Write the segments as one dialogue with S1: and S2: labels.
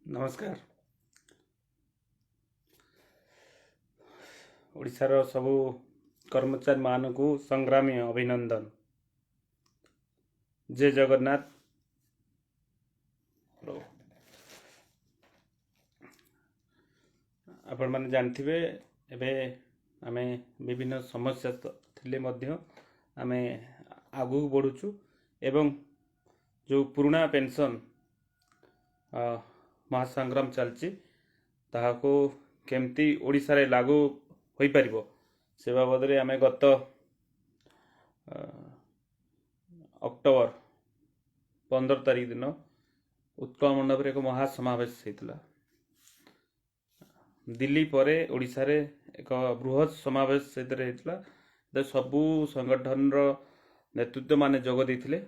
S1: ନମସ୍କାର। ଓଡ଼ିଶାର ସବୁ କର୍ମଚାରୀମାନଙ୍କୁ ସଂଗ୍ରାମୀ ଅଭିନନ୍ଦନ। ଜୟ ଜଗନ୍ନାଥ। ଆପଣମାନେ ଜାଣିଥିବେ, ଏବେ ଆମେ ବିଭିନ୍ନ ସମସ୍ୟା ଥିଲେ ମଧ୍ୟ ଆମେ ଆଗକୁ ବଢ଼ୁଛୁ ଏବଂ ଯେଉଁ ପୁରୁଣା ପେନ୍ସନ୍ ମହାସଂଗ୍ରାମ ଚାଲିଛି, ତାହାକୁ କେମିତି ଓଡ଼ିଶାରେ ଲାଗୁ ହୋଇପାରିବ ସେ ବାବଦରେ ଆମେ ଗତ ଅକ୍ଟୋବର 15 ତାରିଖ ଦିନ ଉତ୍କଳ ମଣ୍ଡପରେ ଏକ ମହାସମାବେଶ ହେଇଥିଲା। ଦିଲ୍ଲୀ ପରେ ଓଡ଼ିଶାରେ ଏକ ବୃହତ୍ ସମାବେଶ ସେଥିରେ ହେଇଥିଲା। ସବୁ ସଂଗଠନର ନେତୃତ୍ୱ ମାନେ ଯୋଗ ଦେଇଥିଲେ।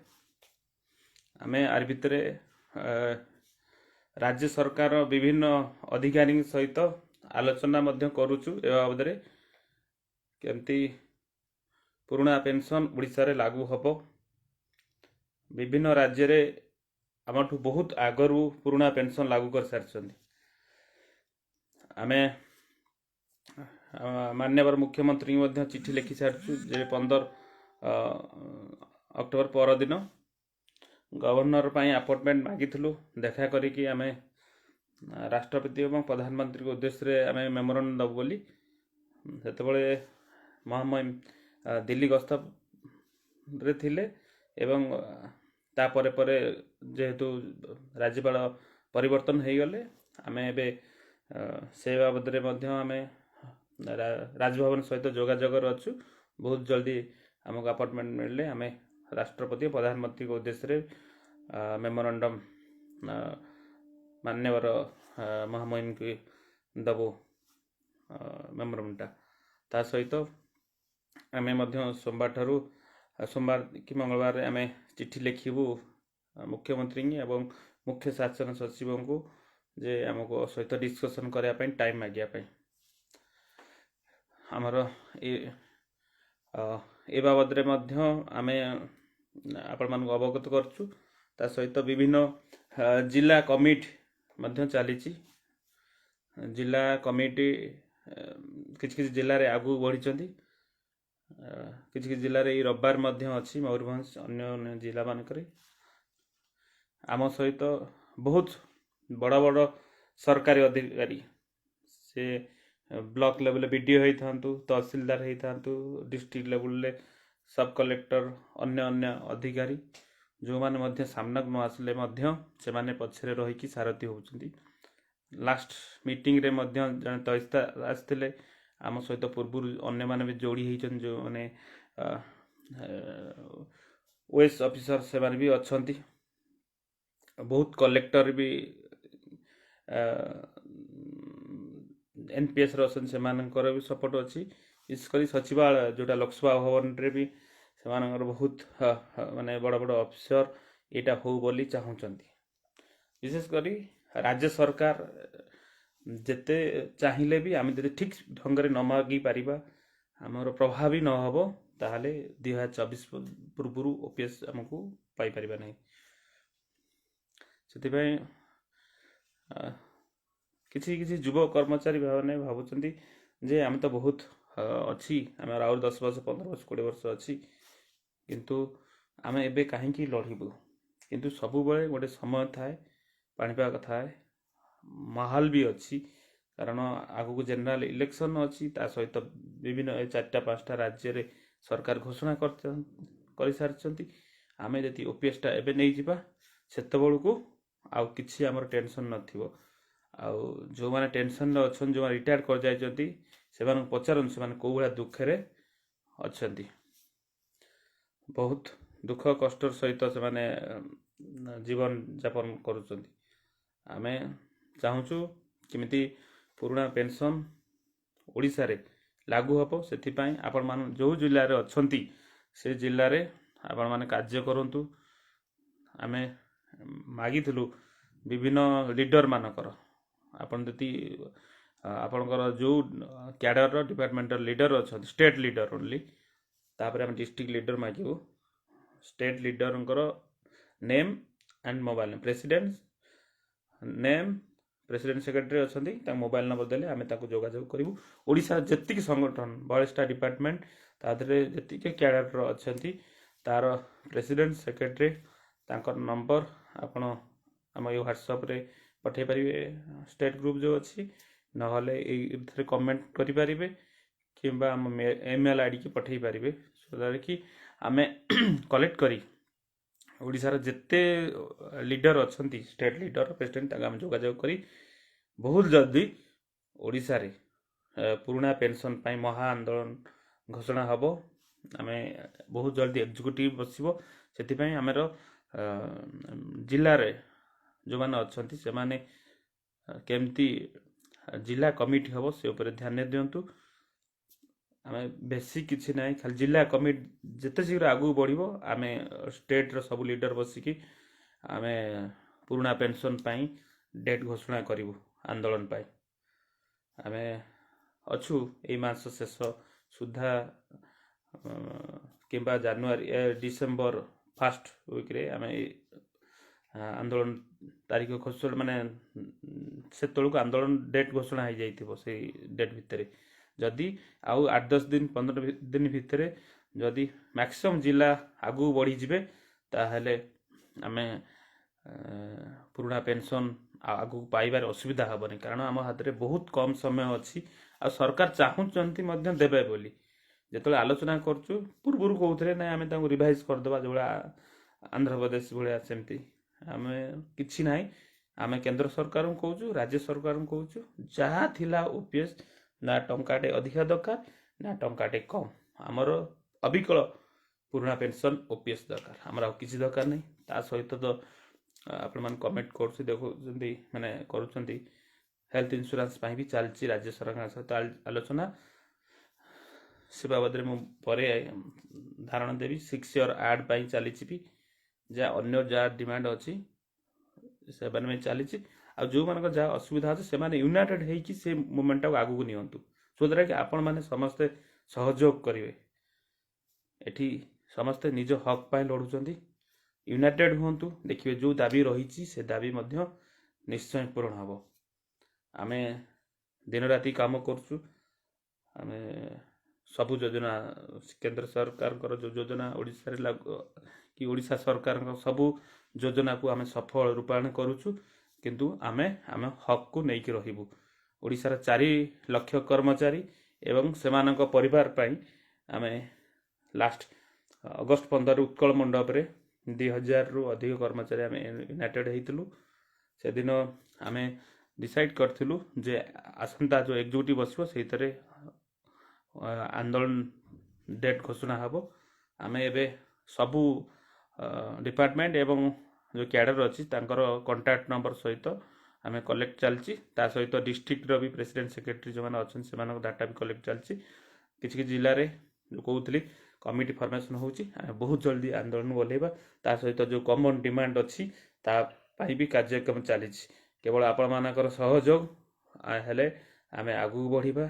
S1: ଆମେ ଆରି ଭିତରେ ରାଜ୍ୟ ସରକାର ବିଭିନ୍ନ ଅଧିକାରୀଙ୍କ ସହିତ ଆଲୋଚନା ମଧ୍ୟ କରୁଛୁ ଏ ବାବଦରେ, କେମିତି ପୁରୁଣା ପେନ୍ସନ୍ ଓଡ଼ିଶାରେ ଲାଗୁ ହେବ। ବିଭିନ୍ନ ରାଜ୍ୟରେ ଆମଠୁ ବହୁତ ଆଗରୁ ପୁରୁଣା ପେନ୍ସନ୍ ଲାଗୁ କରିସାରିଛନ୍ତି। ଆମେ ମାନ୍ୟବର ମୁଖ୍ୟମନ୍ତ୍ରୀଙ୍କୁ ମଧ୍ୟ ଚିଠି ଲେଖି ସାରିଛୁ ଯେ 15 ଅକ୍ଟୋବର ପରଦିନ ଗଭର୍ଣ୍ଣର ପାଇଁ ଆପଏଣ୍ଟମେଣ୍ଟ ମାଗିଥିଲୁ। ଦେଖା କରିକି ଆମେ ରାଷ୍ଟ୍ରପତି ଏବଂ ପ୍ରଧାନମନ୍ତ୍ରୀଙ୍କ ଉଦ୍ଦେଶ୍ୟରେ ଆମେ ମେମୋରାଣ୍ଡମ୍ ଦେବୁ ବୋଲି। ସେତେବେଳେ ମହାମହିମ ଦିଲ୍ଲୀ ଗସ୍ତରେ ଥିଲେ ଏବଂ ତାପରେ ପରେ ଯେହେତୁ ରାଜ୍ୟପାଳ ପରିବର୍ତ୍ତନ ହେଇଗଲେ, ଆମେ ଏବେ ସେ ବାବଦରେ ମଧ୍ୟ ଆମେ ରାଜଭବନ ସହିତ ଯୋଗାଯୋଗରେ ଅଛୁ। ବହୁତ ଜଲ୍ଦି ଆମକୁ ଆପଏଣ୍ଟମେଣ୍ଟ ମିଳିଲେ ଆମେ ରାଷ୍ଟ୍ରପତି ପ୍ରଧାନମନ୍ତ୍ରୀଙ୍କ ଉଦ୍ଦେଶ୍ୟରେ ମେମୋରାଣ୍ଡମ୍ ମାନ୍ୟବର ମହାମହିମଙ୍କୁ ଦେବୁ ମେମୋରାଣ୍ଡମ୍ଟା। ତା ସହିତ ଆମେ ମଧ୍ୟ ସୋମବାର ଠାରୁ, ସୋମବାର କି ମଙ୍ଗଳବାରରେ ଆମେ ଚିଠି ଲେଖିବୁ ମୁଖ୍ୟମନ୍ତ୍ରୀଙ୍କୁ ଏବଂ ମୁଖ୍ୟ ଶାସନ ସଚିବଙ୍କୁ ଯେ ଆମକୁ ସହିତ ଡିସ୍କସନ୍ କରିବା ପାଇଁ ଟାଇମ୍ ମାଗିବା ପାଇଁ। ଆମର ଏ ବାବଦରେ ମଧ୍ୟ ଆମେ ଆପଣମାନଙ୍କୁ ଅବଗତ କରୁଛୁ। ତା ସହିତ ବିଭିନ୍ନ ଜିଲ୍ଲା କମିଟି ମଧ୍ୟ ଚାଲିଛି। ଜିଲ୍ଲା କମିଟି କିଛି କିଛି ଜିଲ୍ଲାରେ ଆଗକୁ ବଢ଼ିଛନ୍ତି। କିଛି କିଛି ଜିଲ୍ଲାରେ ଏଇ ରବିବାର ମଧ୍ୟ ଅଛି, ମୟୂରଭଞ୍ଜ ଅନ୍ୟ ଅନ୍ୟ ଜିଲ୍ଲାମାନଙ୍କରେ। ଆମ ସହିତ ବହୁତ ବଡ଼ ବଡ଼ ସରକାରୀ ଅଧିକାରୀ, ସେ ବ୍ଲକ ଲେଭେଲରେ ବିଡ଼ିଓ ହେଇଥାନ୍ତୁ, ତହସିଲଦାର ହେଇଥାନ୍ତୁ, ଡିଷ୍ଟ୍ରିକ୍ଟ ଲେଭେଲରେ ସବ୍ କଲେକ୍ଟର, ଅନ୍ୟ ଅନ୍ୟ ଅଧିକାରୀ, ଯେଉଁମାନେ ମଧ୍ୟ ସାମ୍ନାକୁ ନ ଆସିଲେ ମଧ୍ୟ ସେମାନେ ପଛରେ ରହିକି ସାରଥି ହେଉଛନ୍ତି। ଲାଷ୍ଟ ମିଟିଂରେ ମଧ୍ୟ ଜଣେ ତହସିଲଦାର ଆସିଥିଲେ। ଆମ ସହିତ ପୂର୍ବରୁ ଅନ୍ୟମାନେ ବି ଯୋଡ଼ି ହେଇଛନ୍ତି, ଯେଉଁମାନେ ଓଏସ୍ ଅଫିସର ସେମାନେ ବି ଅଛନ୍ତି। ବହୁତ କଲେକ୍ଟର ବି ଏନ୍ପିଏସ୍ରେ ଅଛନ୍ତି, ସେମାନଙ୍କର ବି ସପୋର୍ଟ ଅଛି। ବିଶେଷ କରି ସଚିବାଳୟ ଯେଉଁଟା ଲୋକସଭା ଭବନରେ ବି ସେମାନଙ୍କର ବହୁତ ମାନେ ବଡ଼ ବଡ଼ ଅଫିସର ଏଇଟା ହଉ ବୋଲି ଚାହୁଁଛନ୍ତି। ବିଶେଷ କରି ରାଜ୍ୟ ସରକାର ଯେତେ ଚାହିଁଲେ ବି ଆମେ ଯଦି ଠିକ୍ ଢଙ୍ଗରେ ନ ମାଗି ପାରିବା, ଆମର ପ୍ରଭାବୀ ନ ହେବ, ତାହେଲେ 2024 ପୂର୍ବରୁ ଓପିଏସ୍ ଆମକୁ ପାଇପାରିବା ନାହିଁ। ସେଥିପାଇଁ କିଛି କିଛି ଯୁବ କର୍ମଚାରୀ ମାନେ ଭାବୁଛନ୍ତି ଯେ ଆମେ ତ ବହୁତ ଅଛି, ଆମର ଆହୁରି 10 ବର୍ଷ, 15 ବର୍ଷ, 20 ବର୍ଷ ଅଛି, କିନ୍ତୁ ଆମେ ଏବେ କାହିଁକି ଲଢ଼ିବୁ? କିନ୍ତୁ ସବୁବେଳେ ଗୋଟେ ସମୟ ଥାଏ, ପାଣିପାଗ ଥାଏ, ମାହୋଲ ବି ଅଛି। କାରଣ ଆଗକୁ ଜେନେରାଲ ଇଲେକ୍ସନ୍ ଅଛି, ତା ସହିତ ବିଭିନ୍ନ 4ଟା 5ଟା ରାଜ୍ୟରେ ସରକାର ଘୋଷଣା କରିସାରିଛନ୍ତି। ଆମେ ଯଦି ଓପିଏସ୍ଟା ଏବେ ନେଇଯିବା, ସେତେବେଳକୁ ଆଉ କିଛି ଆମର ଟେନସନ୍ ନଥିବ। ଆଉ ଯେଉଁମାନେ ଟେନସନ୍ରେ ଅଛନ୍ତି, ଯେଉଁମାନେ ରିଟାୟାର୍ଡ଼ କରିଯାଇଛନ୍ତି, ସେମାନଙ୍କୁ ପଚାରନ୍ତୁ ସେମାନେ କେଉଁ ଭଳିଆ ଦୁଃଖରେ ଅଛନ୍ତି। ବହୁତ ଦୁଃଖ କଷ୍ଟର ସହିତ ସେମାନେ ଜୀବନ ଯାପନ କରୁଛନ୍ତି। ଆମେ ଚାହୁଁଛୁ କେମିତି ପୁରୁଣା ପେନ୍ସନ୍ ଓଡ଼ିଶାରେ ଲାଗୁ ହେବ। ସେଥିପାଇଁ ଆପଣମାନେ ଯେଉଁ ଜିଲ୍ଲାରେ ଅଛନ୍ତି, ସେ ଜିଲ୍ଲାରେ ଆପଣମାନେ କାର୍ଯ୍ୟ କରନ୍ତୁ। ଆମେ ମାଗିଥିଲୁ ବିଭିନ୍ନ ଲିଡ଼ରମାନଙ୍କର, ଆପଣ ଯଦି ଆପଣଙ୍କର ଯେଉଁ କ୍ୟାଡ଼ରର ଡିପାର୍ଟମେଣ୍ଟର ଲିଡ଼ର ଅଛନ୍ତି, ଷ୍ଟେଟ୍ ଲିଡ଼ର ଓନ୍ଲି, ତାପରେ ଆମେ ଡିଷ୍ଟ୍ରିକ୍ଟ ଲିଡ଼ର ମାଗିବୁ। ଷ୍ଟେଟ୍ ଲିଡ଼ରଙ୍କର name and mobile, president name president secretary ଅଛନ୍ତି, ତାଙ୍କ ମୋବାଇଲ ନମ୍ବର ଦେଲେ ଆମେ ତାକୁ ଯୋଗାଯୋଗ କରିବୁ। ଓଡ଼ିଶାର ଯେତିକି ସଂଗଠନ, 42ଟା ଡିପାର୍ଟମେଣ୍ଟ, ତା ଦେହରେ ଯେତିକି କ୍ୟାଡର ଅଛନ୍ତି, ତାର ପ୍ରେସିଡେଣ୍ଟ, ସେକ୍ରେଟାରୀ, ତାଙ୍କର ନମ୍ବର ଆପଣ ଆମ ଏଇ ହ୍ୱାଟ୍ସଆପ୍ରେ ପଠାଇ ପାରିବେ, ଷ୍ଟେଟ୍ ଗ୍ରୁପ୍ ଯେଉଁ ଅଛି, ନହେଲେ ଏଇଥିରେ କମେଣ୍ଟ କରିପାରିବେ କିମ୍ବା ଆମ ଇମେଲ୍ ଆଇଡ଼ିକି ପଠାଇ ପାରିବେ, ଯଦ୍ୱାରା କି ଆମେ କଲେକ୍ଟ କରି ଓଡ଼ିଶାର ଯେତେ ଲିଡର ଅଛନ୍ତି, ଷ୍ଟେଟ୍ ଲିଡର, ପ୍ରେସିଡେଣ୍ଟ, ତାଙ୍କୁ ଆମେ ଯୋଗାଯୋଗ କରି ବହୁତ ଜଲ୍ଦି ଓଡ଼ିଶାରେ ପୁରୁଣା ପେନସନ୍ ପାଇଁ ମହା ଆନ୍ଦୋଳନ ଘୋଷଣା ହେବ। ଆମେ ବହୁତ ଜଲ୍ଦି ଏକ୍ଜିକ୍ୟୁଟିଭ୍ ବସିବ। ସେଥିପାଇଁ ଆମର ଜିଲ୍ଲାରେ ଯେଉଁମାନେ ଅଛନ୍ତି, ସେମାନେ କେମିତି ଜିଲ୍ଲା କମିଟି ହେବ ସେ ଉପରେ ଧ୍ୟାନ ଦିଅନ୍ତୁ। ଆମେ ବେଶୀ କିଛି ନାହିଁ, ଖାଲି ଜିଲ୍ଲା କମିଟି ଯେତେ ଶୀଘ୍ର ଆଗକୁ ବଢ଼ିବ, ଆମେ ଷ୍ଟେଟ୍ର ସବୁ ଲିଡର ବସିକି ଆମେ ପୁରୁଣା ପେନସନ୍ ପାଇଁ ଡେଟ୍ ଘୋଷଣା କରିବୁ। ଆନ୍ଦୋଳନ ପାଇଁ ଆମେ ଅଛୁ, ଏଇ ମାସ ଶେଷ ସୁଦ୍ଧା କିମ୍ବା ଜାନୁଆରୀ, ଡିସେମ୍ବର ଫାଷ୍ଟ ୱିକ୍ରେ ଆମେ ଆନ୍ଦୋଳନ ତାରିଖ ଘୋଷଣା, ମାନେ ସେତେବେଳକୁ ଆନ୍ଦୋଳନ ଡେଟ୍ ଘୋଷଣା ହେଇଯାଇଥିବ। ସେଇ ଡେଟ୍ ଭିତରେ ଯଦି ଆଉ 8-10 ଦିନ, 15 ଦିନ ଭିତରେ ଯଦି ମ୍ୟାକ୍ସିମମ୍ ଜିଲ୍ଲା ଆଗକୁ ବଢ଼ିଯିବେ, ତାହେଲେ ଆମେ ପୁରୁଣା ପେନସନ୍ ଆଗକୁ ପାଇବାରେ ଅସୁବିଧା ହେବନି, କାରଣ ଆମ ହାତରେ ବହୁତ କମ୍ ସମୟ ଅଛି। ଆଉ ସରକାର ଚାହୁଁଛନ୍ତି ମଧ୍ୟ ଦେବେ ବୋଲି। ଯେତେବେଳେ ଆଲୋଚନା କରୁଛୁ, ପୂର୍ବରୁ କହୁଥିଲେ, ନାଇଁ, ଆମେ ତାଙ୍କୁ ରିଭାଇଜ୍ କରିଦେବା, ଯେଉଁଭଳିଆ ଆନ୍ଧ୍ରପ୍ରଦେଶ ଭଳିଆ, ସେମିତି। ଆମେ କିଛି ନାହିଁ, ଆମେ କେନ୍ଦ୍ର ସରକାରଙ୍କୁ କହୁଛୁ, ରାଜ୍ୟ ସରକାରଙ୍କୁ କହୁଛୁ, ଯାହା ଥିଲା ଓପିଏସ୍, ନା ଟଙ୍କାଟେ ଅଧିକା ଦରକାର ନା ଟଙ୍କାଟେ କମ୍, ଆମର ଅବିକଳ ପୁରୁଣା ପେନସନ୍ ଓପିଏସ୍ ଦରକାର। ଆମର ଆଉ କିଛି ଦରକାର ନାହିଁ। ତା ସହିତ ତ ଆପଣମାନେ କମେଣ୍ଟ କରୁଛି ଦେଖୁଛନ୍ତି, ମାନେ କରୁଛନ୍ତି, ହେଲ୍ଥ ଇନ୍ସୁରାନ୍ସ ପାଇଁ ବି ଚାଲିଛି ରାଜ୍ୟ ସରକାରଙ୍କ ସହିତ ଆଲୋଚନା। ସେ ବାବଦରେ ମୁଁ ପରେ ଧାରଣା ଦେବି। 6 ଇୟର୍ ଆଡ଼୍ ପାଇଁ ଚାଲିଛି ବି, ଯାହା ଅନ୍ୟ ଯାହା ଡିମାଣ୍ଡ ଅଛି ସେମାନେ ପାଇଁ ଚାଲିଛି। ଆଉ ଯେଉଁମାନଙ୍କର ଯାହା ଅସୁବିଧା ଅଛି, ସେମାନେ ୟୁନାଇଟେଡ୍ ହେଇକି ସେ ମୁଭମେଣ୍ଟଟାକୁ ଆଗକୁ ନିଅନ୍ତୁ, ଯଦ୍ୱାରା କି ଆପଣମାନେ ସମସ୍ତେ ସହଯୋଗ କରିବେ। ଏଠି ସମସ୍ତେ ନିଜ ହକ୍ ପାଇଁ ଲଢ଼ୁଛନ୍ତି। ୟୁନାଇଟେଡ୍ ହୁଅନ୍ତୁ, ଦେଖିବେ ଯେଉଁ ଦାବି ରହିଛି ସେ ଦାବି ମଧ୍ୟ ନିଶ୍ଚୟ ପୂରଣ ହେବ। ଆମେ ଦିନ ରାତି କାମ କରୁଛୁ। ଆମେ ସବୁ ଯୋଜନା, କେନ୍ଦ୍ର ସରକାରଙ୍କର ଯେଉଁ ଯୋଜନା ଓଡ଼ିଶାରେ ଲାଗୁ କି ଓଡ଼ିଶା ସରକାରଙ୍କ ସବୁ ଯୋଜନାକୁ ଆମେ ସଫଳ ରୂପାୟନ କରୁଛୁ, କିନ୍ତୁ ଆମେ ଆମ ହକ୍କୁ ନେଇକି ରହିବୁ। ଓଡ଼ିଶାର 4 ଲକ୍ଷ କର୍ମଚାରୀ ଏବଂ ସେମାନଙ୍କ ପରିବାର ପାଇଁ ଆମେ ଲାଷ୍ଟ ଅଗଷ୍ଟ 15 ଉତ୍କଳ ମଣ୍ଡପରେ 2000ରୁ ଅଧିକ କର୍ମଚାରୀ ଆମେ ୟୁନାଇଟେଡ୍ ହେଇଥିଲୁ। ସେଦିନ ଆମେ ଡିସାଇଡ଼୍ କରିଥିଲୁ ଯେ ଆସନ୍ତା ଯେଉଁ ଏକ୍ଜିକ୍ୟୁଟିଭ୍ ବସିବ, ସେଇଥିରେ ଆନ୍ଦୋଳନ ଡେଟ୍ ଘୋଷଣା ହେବ। ଆମେ ଏବେ ସବୁ ଡିପାର୍ଟମେଣ୍ଟ ଏବଂ ଯେଉଁ କ୍ୟାଡର ଅଛି, ତାଙ୍କର କଣ୍ଟାକ୍ଟ ନମ୍ବର ସହିତ ଆମେ କଲେକ୍ଟ ଚାଲିଛି। ତା ସହିତ ଡିଷ୍ଟ୍ରିକ୍ଟର ବି ପ୍ରେସିଡେଣ୍ଟ, ସେକ୍ରେଟାରୀ ଯେଉଁମାନେ ଅଛନ୍ତି, ସେମାନଙ୍କ ଡାଟା ବି କଲେକ୍ଟ ଚାଲିଛି। କିଛି କିଛି ଜିଲ୍ଲାରେ ଯେଉଁ କହୁଥିଲି, କମିଟି ଫର୍ମେସନ୍ ହେଉଛି। ଆମେ ବହୁତ ଜଲ୍ଦି ଆନ୍ଦୋଳନ ଓହ୍ଲେଇବା। ତା ସହିତ ଯେଉଁ କମନ୍ ଡିମାଣ୍ଡ ଅଛି, ତା ପାଇଁ ବି କାର୍ଯ୍ୟକ୍ରମ ଚାଲିଛି। କେବଳ ଆପଣମାନଙ୍କର ସହଯୋଗ ହେଲେ ଆମେ ଆଗକୁ ବଢ଼ିବା।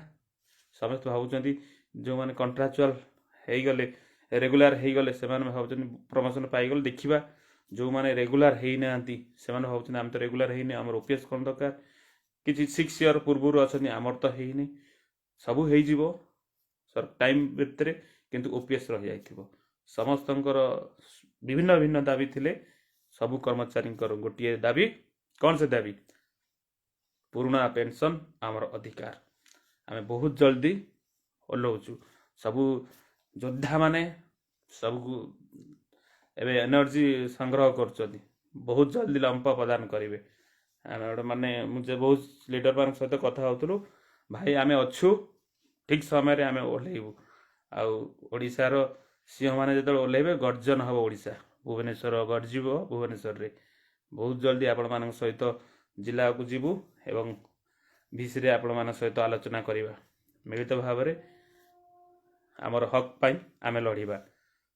S1: ସମସ୍ତେ ଭାବୁଛନ୍ତି, ଯେଉଁମାନେ କଣ୍ଟ୍ରାଚୁଆଲ ହେଇଗଲେ, ରେଗୁଲାର ହେଇଗଲେ, ସେମାନେ ଭାବୁଛନ୍ତି ପ୍ରମୋସନ୍ ପାଇଗଲେ। ଦେଖିବା, ଯେଉଁମାନେ ରେଗୁଲାର ହେଇନାହାନ୍ତି, ସେମାନେ ଭାବୁଛନ୍ତି ଆମେ ତ ରେଗୁଲାର ହେଇନି, ଆମର ଓପିଏସ୍ କ'ଣ ଦରକାର? କିଛି 6 ଇୟର୍ ପୂର୍ବରୁ ଅଛନ୍ତି, ଆମର ତ ହେଇନି। ସବୁ ହେଇଯିବ ଟାଇମ୍ ଭିତରେ, କିନ୍ତୁ ଓପିଏସ୍ ରହିଯାଇଥିବ। ସମସ୍ତଙ୍କର ବିଭିନ୍ନ ଭିନ୍ନ ଦାବି ଥିଲେ ସବୁ କର୍ମଚାରୀଙ୍କର ଗୋଟିଏ ଦାବି। କ'ଣ ସେ ଦାବି? ପୁରୁଣା ପେନସନ୍ ଆମର ଅଧିକାର। ଆମେ ବହୁତ ଜଲ୍ଦି ଓହ୍ଲଉଛୁ। ସବୁ ଯୋଦ୍ଧାମାନେ ସବୁ ଏବେ ଏନର୍ଜି ସଂଗ୍ରହ କରୁଛନ୍ତି, ବହୁତ ଜଲ୍ଦି ଲମ୍ପ ପ୍ରଦାନ କରିବେ। ଆମେ ଗୋଟେ ମାନେ ମୁଁ ଯେ ବହୁତ ଲିଡରମାନଙ୍କ ସହିତ କଥା ହେଉଥିଲୁ, ଭାଇ, ଆମେ ଅଛୁ, ଠିକ୍ ସମୟରେ ଆମେ ଓହ୍ଲେଇବୁ। ଆଉ ଓଡ଼ିଶାର ସିଂହମାନେ ଯେତେବେଳେ ଓହ୍ଲେଇବେ, ଗର୍ଜନ ହେବ ଓଡ଼ିଶା, ଭୁବନେଶ୍ୱର ଗର୍ଜିବ ଭୁବନେଶ୍ୱରରେ। ବହୁତ ଜଲ୍ଦି ଆପଣମାନଙ୍କ ସହିତ ଜିଲ୍ଲାକୁ ଯିବୁ ଏବଂ ଭିସିରେ ଆପଣମାନଙ୍କ ସହିତ ଆଲୋଚନା କରିବା। ମିଳିତ ଭାବରେ ଆମର ହକ୍ ପାଇଁ ଆମେ ଲଢ଼ିବା।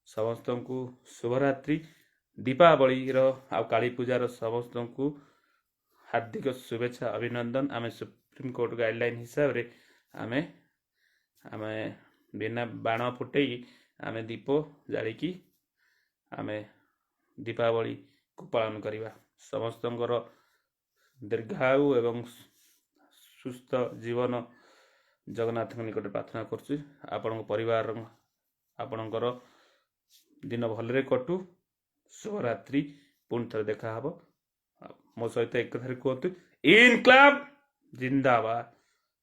S1: ସମସ୍ତଙ୍କୁ ଶୁଭରାତ୍ରି। ଦୀପାବଳିର ଆଉ କାଳୀ ପୂଜାର ସମସ୍ତଙ୍କୁ ହାର୍ଦ୍ଦିକ ଶୁଭେଚ୍ଛା, ଅଭିନନ୍ଦନ। ଆମେ ସୁପ୍ରିମକୋର୍ଟ ଗାଇଡ଼ଲାଇନ୍ ହିସାବରେ ଆମେ ବିନା ବାଣ ଫୁଟେଇ, ଆମେ ଦୀପ ଜାଳିକି ଆମେ ଦୀପାବଳିକୁ ପାଳନ କରିବା। ସମସ୍ତଙ୍କର ଦୀର୍ଘାୟୁ ଏବଂ ସୁସ୍ଥ ଜୀବନ ଜଗନ୍ନାଥଙ୍କ ନିକଟରେ ପ୍ରାର୍ଥନା କରୁଛି। ଆପଣଙ୍କ ପରିବାର, ଆପଣଙ୍କର ଦିନ ଭଲରେ କଟୁ। ଶୁଭରାତ୍ରି। ପୁଣି ଥରେ ଦେଖାହବ। ମୋ ସହିତ ଏକଥାରେ କୁହନ୍ତୁ, ଇନକ୍ଲାବ ଜିନ୍ଦାବାଦ,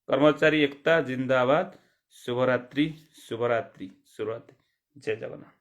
S1: କର୍ମଚାରୀ ଏକତା ଜିନ୍ଦାବାଦ। ଶୁଭରାତ୍ରି, ଶୁଭରାତ୍ରି, ଶୁଭରାତ୍ରି। ଜୟ ଜଗନ୍ନାଥ।